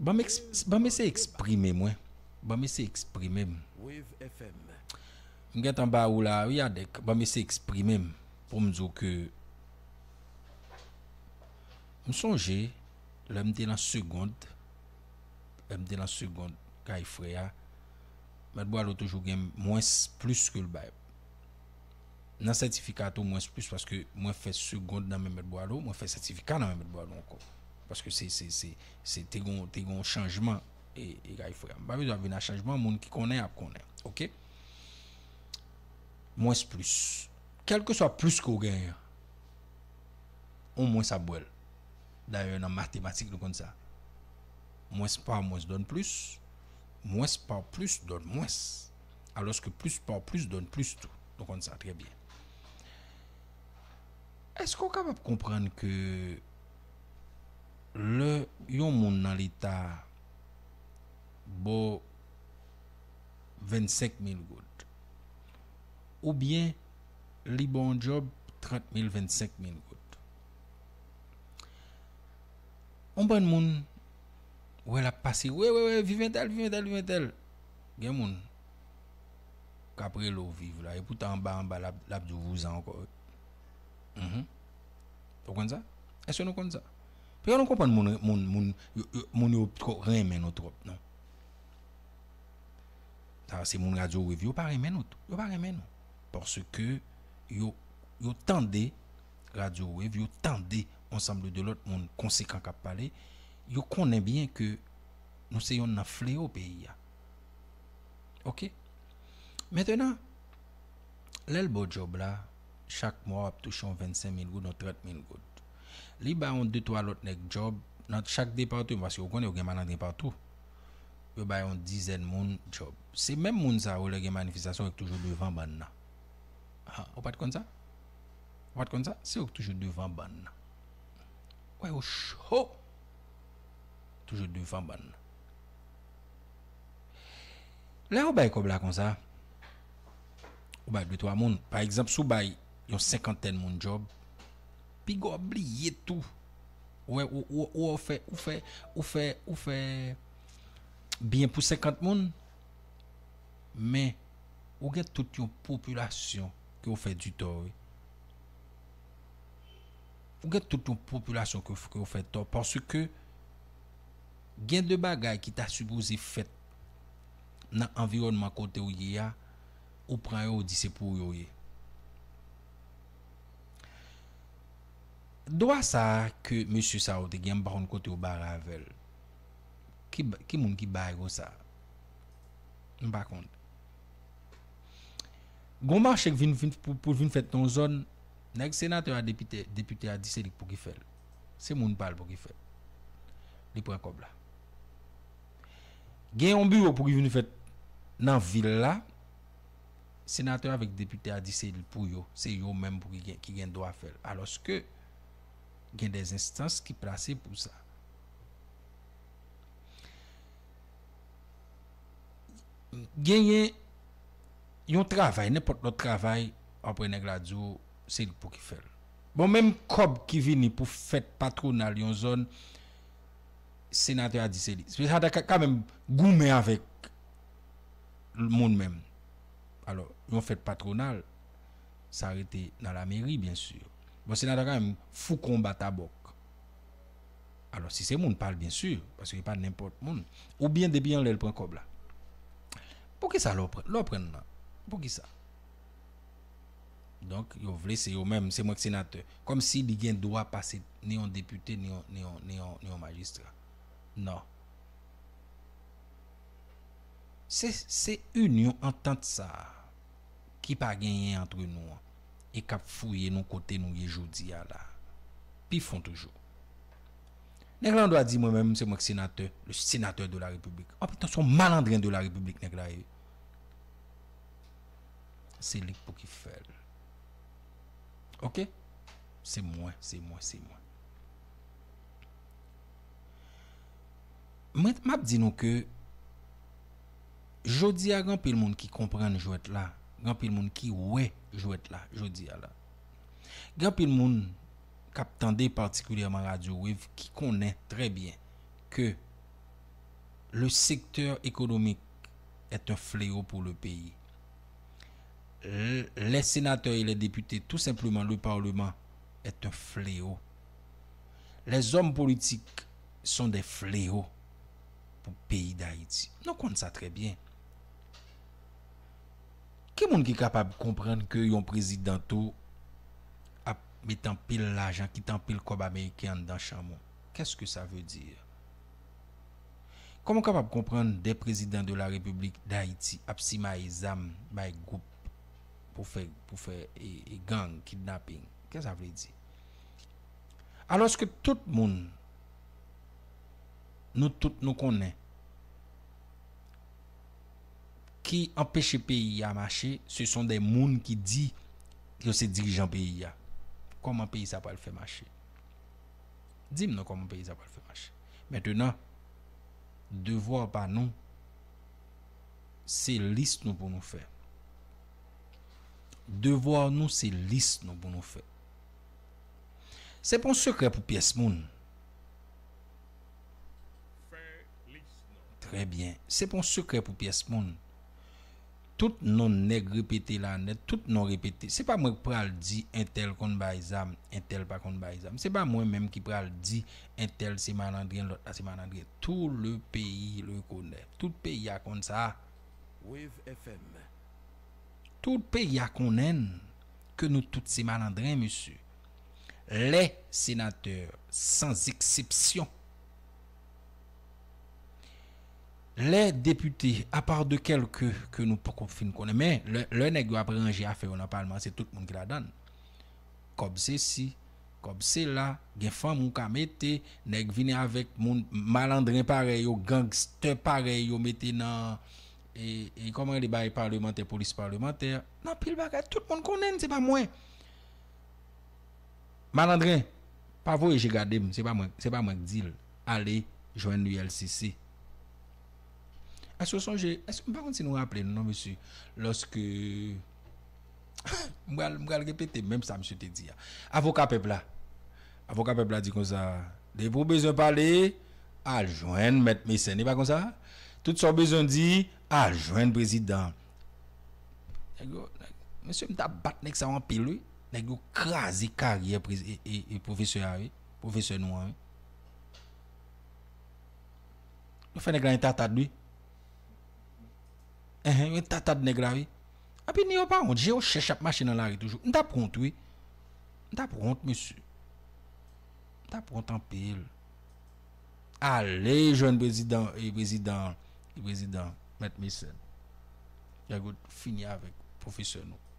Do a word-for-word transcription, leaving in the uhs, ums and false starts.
Ban m eks- ban m eseye eksprime mwen. Ban m eseye eksprime m. M gentan ba ou la wi, Adèk. Ban m eseye eksprime m pou m di w ke m sonje lè m te nan segond, lè m te nan segond kay frè a, Mèt Bwalo toujou gen mwens plis ke l bay. Nan sètifika tou mwens plis, paske mwen fè segond nan men Mèt Bwalo, mwen fè sètifika nan men Mèt Bwalo ankò. Paske se, se, se, se te gon, te gon chanjman e, e kay frè a. M pa bezwen ap vin a chanjman, moun ki konnen ap konnen. Oke? Mwens plis. Kèlkeswa plis ke w genyen an, ou mwens ap bwè l. Dayè, nan matematik, nou konn sa. Mwens pa mwens donn plis, mwens pa plis donn mwens. Alòske plis pa plis donn plis tou. Nou konn sa trè byen. Èske w kapab konprann ke lè yon moun nan leta ba w vennsenk mil goud, oubyen li ba w yon djòb trant mil, vennsenk mil goud. Yon bann moun, wè l ap pase, wè, wè, wè, viv entèl, viv entèl, viv entèl. Gen moun k ap rele w viv la, epoutan anba, anba, l ap, l ap di w vouzan ankò. Mhm. Ou konn sa? Èske nou konn sa? Piga nou konprann moun, moun, moun, yo, yo, moun yo twò renmen nou twòp, non. Sa se moun Radyo Wave, yo pa renmen nou, yo pa renmen nou. Paske yo, yo tande Radyo Wave, yo tande ansanm de lòt moun konsekan k ap pale, yo konnen byen ke nou se yonn nan fleo peyi a. Oke? Mentenan, lè l ba w djòb la, chak mwa w ap touche yon vennsenk mil goud, yon trant mil goud. Li ba yon de twa lòt nèg djòb nan chak depatman, paske ou konnen yo gen malandren patou. Yo ba yon dizèn moun djòb. Se menm moun sa yo, lè gen manifestasyon, yo k toujou devan bann nan. Ha, ou pa t konn sa? Ou pa t konn sa? Se yo k toujou devan bann nan. Wè, yo cho! Toujou devan bann nan. Lè yo bay kòb la konsa, ou bay de twa moun. Pa egzanp, si w bay yon senkantèn moun djòb, piga w bliye tou. Ou wè, ou, ou, ou fè, ou fè, ou fè, ou fè byen pou senkant moun, men ou gen tout yon popilasyon ke w fè ditò, wi. Ou gen tout yon popilasyon ke, ke w fè tò, paske gen de bagay ki ta sipoze fèt nan anviwònman kote w ye a, ou pran yo, ou di se pou ou yo ye. Dwa sa a ke mesye sa yo te gen, m pa konn kote yo bare avè l. Ki, ki moun ki ba yo sa? M pa konn. Gon mache k vin, vin, pou, pou vin fèt nan yon zòn, nèg senatè a, depite, depite a di se li k pou ki fè l. Se moun pa l pou ki fè l. Li pran kòb la. Gen yon biwo pou ki vin fèt nan vil la, senatè avèk depite a di se l pou yo, se yo menm pou ki gen, ki gen dwa fè l. Alòske gen dè enstans ki plase pou sa. Genyen yon travay, nenpòt lòt travay, apre nèg la di w se li pou ki fè l. Bon, menm kòb ki vini pou fèt patwonal yon zòn, senatè a di se li. Senatè a ka, ka menm goumen avèk moun menm. Alò, yon fèt patwonal, sa rete nan lameri, byen si. Bon, senatè a ka menm fou konba tabòk. Alò, si se moun pa l, byen si, paske e pa nenpòt moun. Oubyen depi anlè l pran kòb la. Poukisa lè w pran, lè w pran nan? Poukisa? Donk, yo vle se yo menm, se mwen k senatè. Kòmsi li gen dwa pase ni yon depite, ni yon, ni yon, ni yon, ni yon majistra. Non. Se, se inyon, antant sa a ki pa genyen antre nou an e k ap fouye nou kote nou ye jodi a la. Pi fon toujou. Nèg la an dwa di mwen menm se mwen k senatè, le sénateur de la République. Anpoutan se yon malandren de la République nèg la ye. Se li k pou ki fè l. Oke? Se mwen, se mwen, se mwen. Mwen, m ap di nou ke jodi a, gen anpil moun ki konprann jwèt la, gen anpil moun ki wè jwèt la jodi a la. Gen anpil moun k ap tande patikilyèman Radyo Wave ki konnen trè byen ke Le secteur économique est un fléau pour le pays. L- Les sénateurs et les députés, tout simplement, le Parlement est un fléau. Les hommes politiques sont des fléaux pour le pays d'Haïti. Nou konn sa trè byen. Ki moun ki kapab konprann ke yon prezidan tou ap met anpil lajan, kite anpil kòb ameriken anndan chanm ou? Qu'est-ce que ça veut dire? Kòman w kapab konprann de prezidan de la Repiblik Dayiti ap simaye zam bay gwoup pou fè, pou fè e, e gang, kidnaping? Kè sa vle di? Alòske tout moun, nou tout nou konnen, ki anpeche peyi a mache, se son de moun ki di yo se dirijan peyi a. Kòman peyi sa pral fè mache? Di m non kòman peyi sa pral fè mache. Mentenan, devwa pa nou, se lis nou pou nou fè. Devwa nou, se lis nou pou nou fè. Se pa yon sekrè pou pyès moun. Trè byen. Se pa yon sekrè pou pyès moun. Tout non nèg repete la nèt, tout non repete. Se pa mwen k pral di entèl konn bay zam, entèl pa konn bay zam. Se pa mwen menm ki pral di entèl se malandren, lòt la se malandren. Tout le pays le connaît. Tout peyi a konn sa. Wave F M. Tout peyi a konnen ke nou tout se malandren, mesye. Les sénateurs, sans exception, les députés, à part de quelques ke nou poko fin konnen, men lè, lè nèg yo ap ranje afè yo nan palman, se tout moun ki ladan l. Kòb sesi, kòb sela, gen fanm ou ka mete, nèg vini avèk moun malandren parèy yo, gangstè parèy yo mete nan, e, e kòman rele bagay, palmantè, polis palmantè, nan pil bagay, tout moun konnen l, se pa mwen. Malandren, pa voye je gade m, se pa mwen, se pa mwen k di l. Ale jwenn U L C C. Èske w sonje, èske, m pa konn si nou raple nou non, mesye, lòske, m pral, m pral repete menm sa misye te di a. Avoka pèp la. Avoka pèp la di konsa, depi w bezwen pale, al jwenn mèt Mecène, e pa konsa? Tout sa w bezwen di, al jwenn prezidan. Nèg yo, nèg, mesye, m t ap bat nèg sa yo anpil, wi. Nèg yo kraze karyè prez- e, e, e pwofesè a, wi. Pwofesè nou an, wi. Yo fè nèg la entatad, wi. Enhen, yo entatad nèg la, wi. Epi ni yo pa wont, je yo chèch ap mache nan lari toujou. M t ap wont, wi. M t ap wont, mesye. M t ap wont anpil. Ale jwenn prezidan, e prezidan, e prezidan, mèt Mecène. Nèg yo fini avèk pwofesè nou.